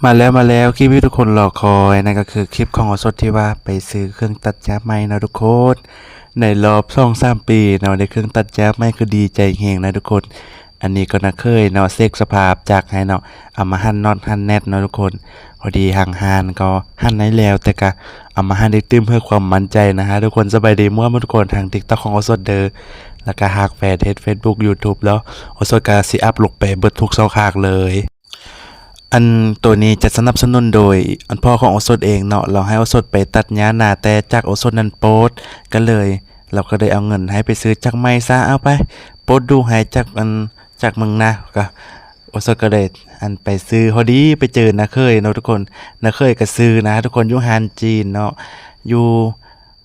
ມາແລ້ວ ມາແລ້ວ ຄລິບທີ່ທຸກຄົນລໍຄອຍ ນັ້ນກໍຄືຄລິບຂອງໂອສົດທີ່ວ່າໄປຊື້ເຄື່ອງຕັດຫຍ້າໃໝ່ເນາະທຸກຄົນ. ໃນລອບສອງສາມປີເນາະ ໄດ້ເຄື່ອງຕັດຫຍ້າໃໝ່ ຄືດີໃຈແຮງນະທຸກຄົນ. ອັນນີ້ກໍນ້າເຂີຍເນາະ ເຊັກສະພາບຈັກໃຫ້ເນາະ ເອົາມາຫັນນັອດຫັນແນັດເນາະທຸກຄົນ. ພໍດີທາງຮ້ານກໍຫັນໃຫ້ແລ້ວ ແຕ່ກະເອົາມາຫັນອີກຕື່ມເພື່ອຄວາມໝັ້ນໃຈນະຮະທຸກຄົນ. ສະບາຍດີໝົດທຸກຄົນ ທາງ TikTok ຂອງໂອສົດເດີ ແລ້ວກະຫາກແຟນເພຈ Facebook YouTube ແລ້ວ ໂອສົດກະຊິອັບລົງໄປເບິດທຸກຊອກຫາກເລີຍ. ອັນໂຕນີ້ຈະສະໜັບສະໜູນໂດຍອັນພໍ່ຂອງໂອສົດເອງເນາະ. ລາວໃຫ້ໂອສົດໄປຕັດຫຍ້ານາ ແຕ່ຈັກໂອສົດນັ້ນໂປດ ກໍເລີຍ ລາວກໍໄດ້ເອົາເງິນໃຫ້ໄປຊື້ຈັກໃໝ່ຊະ. ເອົາໄປ ໂປດດູໃຫ້ຈັກອັນ ຈັກເບິ່ງນະ. ກໍໂອສົດກໍໄດ້ອັນໄປຊື້ ພໍດີໄປເຈີນ້າເຂີຍເນາະທຸກຄົນ. ນ້າເຂີຍກໍຊື້ນະທຸກຄົນ ຢູ່ຮ້ານຈີນເນາະ ຢູ່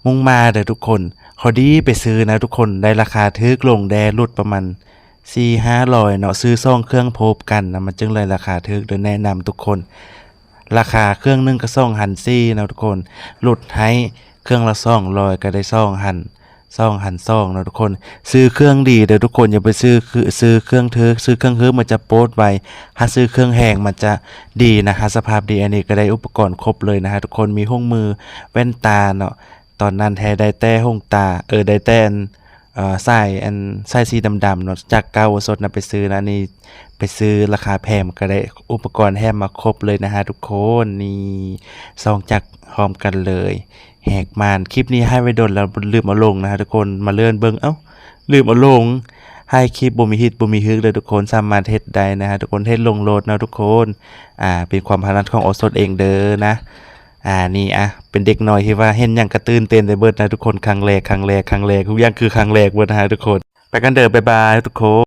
ມຸ້ງມາເດີທຸກຄົນ. ພໍດີໄປຊື້ນະທຸກຄົນ ໄດ້ລາຄາຖືກລົງແດ່ ຫຼຸດປະມານສີ່ຫ້າຮ້ອຍເນາະ. ຊື້ສອງເຄື່ອງໂພບກັນນະ ມັນຈຶ່ງໄດ້ລາຄາຖືກເດີ ແນະນຳທຸກຄົນ. ລາຄາເຄື່ອງໜຶ່ງກໍສອງພັນສີ່ເນາະທຸກຄົນ ຫຼຸດໃຫ້ເຄື່ອງລະສອງຮ້ອຍ ກໍໄດ້ສອງພັນ ສອງພັນສອງເນາະທຸກຄົນ. ຊື້ເຄື່ອງດີເດີທຸກຄົນ ຢ່າໄປຊື້ ຊື້ເຄື່ອງຖືກ ຊື້ເຄື່ອງຖືກມັນຈະໂປດໄວ ຖ້າຊື້ເຄື່ອງແພງມັນຈະດີນະຮະ ສະພາບດີ. ອັນນີ້ກໍໄດ້ອຸປະກອນຄົບເລີຍນະຮະທຸກຄົນ ມີຫຸງມື ແວ່ນຕາເນາະ. ຕອນນັ້ນແທ້ໄດ້ແຕ່ຫຸງຕາ ເອີ ໄດ້ແຕ່ອັນ ເອີ ສາຍອັນ ສາຍສີດຳໆເນາະ ຈາກເກົ່າໂອສົດນະໄປຊື້ນະ. ອັນນີ້ໄປຊື້ລາຄາແພງ ມັນກໍໄດ້ອຸປະກອນແຖມມາຄົບເລີຍນະຮະທຸກຄົນ. ນີ້ສອງຈັກພ້ອມກັນເລີຍ ແຫກມ່ານ. ຄລິບນີ້ຖ່າຍໄວ້ດົນແລ້ວ ລືມເອົາລົງນະຮະທຸກຄົນ ມາເລື່ອນເບິ່ງ ເອົ້າ ລືມເອົາລົງ. ຖ່າຍຄລິບບໍ່ມີຮີດບໍ່ມີຮຶກເດີທຸກຄົນ ສາມາດເຮັດໄດ້ນະຮະທຸກຄົນ ເຮັດລົງໂລດເນາະທຸກຄົນ. ອ່າ ເປັນຄວາມຖະໜັດຂອງໂອສົດເອງເດີນະ. ອ່າ ນີ້ ອ່າ ເປັນເດັກນ້ອຍທີ່ວ່າເຫັນຫຍັງກະຕື່ນເຕັ້ນໄດ້ເບິດນະທຸກຄົນ ຄັ້ງແລກ ຄັ້ງແລກ ຄັ້ງແລກ ທຸກຢ່າງຄືຄັ້ງແລກເບິດນະຮະທຸກຄົນ. ໄປກັນເດີ ບາຍບາຍທຸກຄົນ.